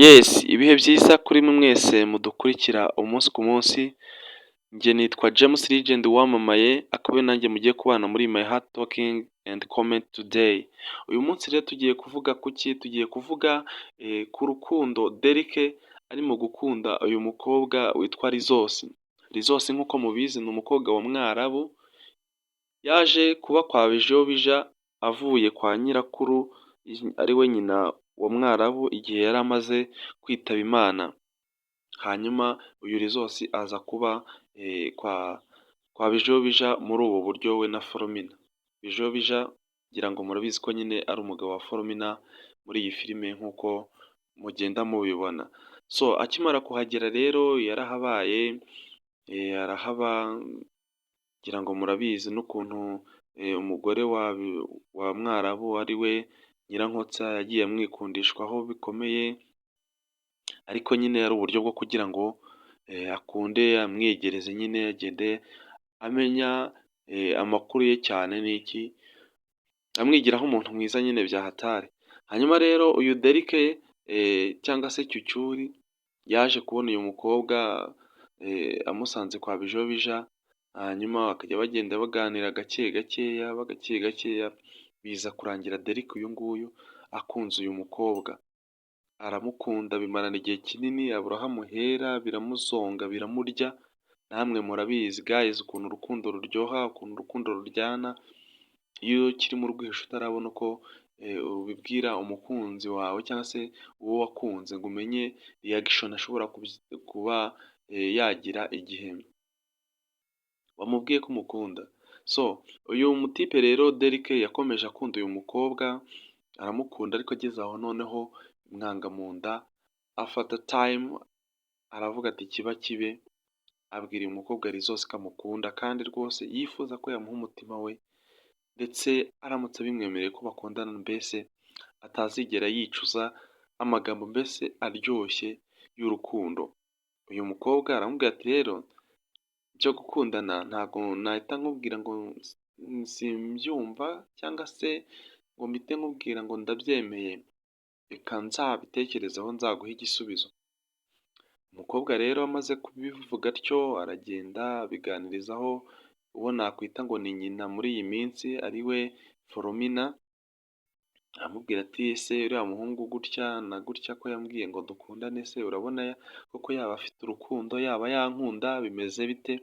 Yes, ibihe byiza kuri mwe mwese mudukurikira umunsi ku munsi. Njye nitwa James Legend wamamaye, akaba ari nanjye mugiye kubana muri My Heart Talking and Comment Today. Uyu munsi rero tugiye kuvuga kuki? Tugiye kuvuga ku rukundo Derek arimo gukunda uyu mukobwa witwa Rizosi. Rizosi, nk'uko mubizi, ni umukobwa wa Mwarabu, yaje kuba kwa Bijiyobija avuye kwa nyirakuru, ari we nyina wa Mwarabu, igihe yari amaze kwitaba Imana. Hanyuma uyu Rizosi aza kuba kwa Bijiyobija muri ubu buryo, we na Foromina. Bijiyobija ngira ngo murabizi ko nyine ari umugabo wa Foromina muri iyi filime, nk'uko mugenda mubibona. So akimara kuhagera rero yarahabaye, arahaba. Ngira ngo murabizi n'ukuntu umugore wa Mwarabu, ari we Nyirankotsa, yagiye amwikundishwaho bikomeye, ariko nyine ari uburyo bwo kugira ngo akunde amwiyegereze nyine, agende amenya amakuru ye cyane n'iki, amwigiraho umuntu mwiza nyine bya hatari. Hanyuma rero uyu Derek cyangwa se Cyucyuri yaje kubona uyu mukobwa amusanze kwa Bijiyobija, hanyuma bakajya bagenda baganira gake gakeya, gake gakeya, biza kurangira Derek uyu nguyu akunze uyu mukobwa. Aramukunda, bimarana igihe kinini, abura aho amuhera, biramuzonga, biramurya. Namwe murabizi guys ukuntu urukundo ruryoha, ukuntu urukundo ruryana, iyo ukirimo urwihisha, utarabona uko ubibwira umukunzi wawe cyangwa se uwo wakunze, ngo umenye reaction ashobora kuba yagira igihe wamubwiye ko umukunda. So uyu mutipe rero Derek yakomeje akunda uyu mukobwa, aramukunda, ariko ageze aho noneho mwanga mu nda, afata time, aravuga ati kiba kibe, abwira uyu mukobwa Rizose ko amukunda kandi rwose yifuza ko yamuha umutima we, ndetse aramutse abimwemereye ko bakundana, mbese atazigera yicuza, amagambo mbese aryoshye y'urukundo. Uyu mukobwa aramubwira ati: "Rero byo gukundana ntabwo nahita nkubwira ngo simbyumva, cyangwa se ngo mpite nkubwira ngo ndabyemeye, reka nzabitekerezeho nzaguhe igisubizo." Umukobwa rero amaze kubivuga atyo, aragenda abiganirizaho uwo nakwita ngo ni nyina muri iyi minsi, ari we Foromina, aramubwira ati: "Ese uriya muhungu gutya na gutya ko yambwiye ngo dukundane, se urabona koko yaba afite urukundo, yaba yankunda, bimeze bite?"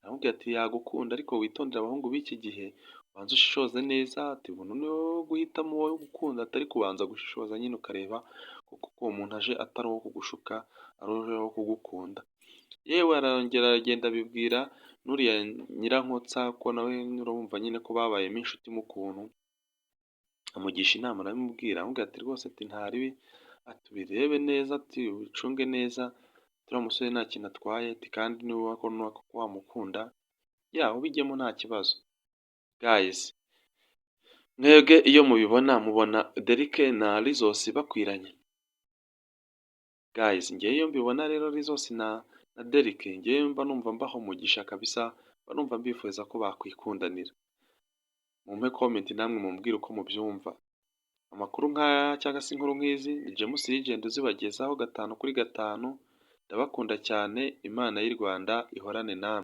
Aramubwira ati: "Yagukunda, ariko witondere abahungu b'iki gihe, ubanze ushishoze neza." Ati: "Ubuntu ni wowe guhitamo uwo gukunda, atari kubanza gushishoza nyine ukareba kuko uwo muntu aje atari uwo kugushuka, ari uwo kugukunda." Yewe, arongera aragenda abibwira n'uriya Nyirankotsa, ko nawe urumva nyine ko babayemo inshuti mu kuntu, amugisha inama, arabimubwira, aramubwira ati: "Rwose," ati, "ntaribi," ati, "ubirebe neza," ati, "ubicunge neza, uriya musore nta kintu atwaye," ati, "kandi niba koko wamukunda ya ubijyemo nta kibazo." Guys, mwebwe iyo mubibona, mubona Derek na Rizosi bakwiranye? Guys, ngewe iyo mbibona rero, Rizosi na Derek, ngewe mba numva mbaha umugisha kabisa, mba numva mbifuriza ko bakwikundanira. Mumpe comment namwe mumbwire uko mubyumva. Amakuru nk'aya cyangwa se inkuru nk'izi ni James Legend uzibagezaho gatanu kuri gatanu. Ndabakunda cyane, Imana y'u Rwanda ihorane namwe.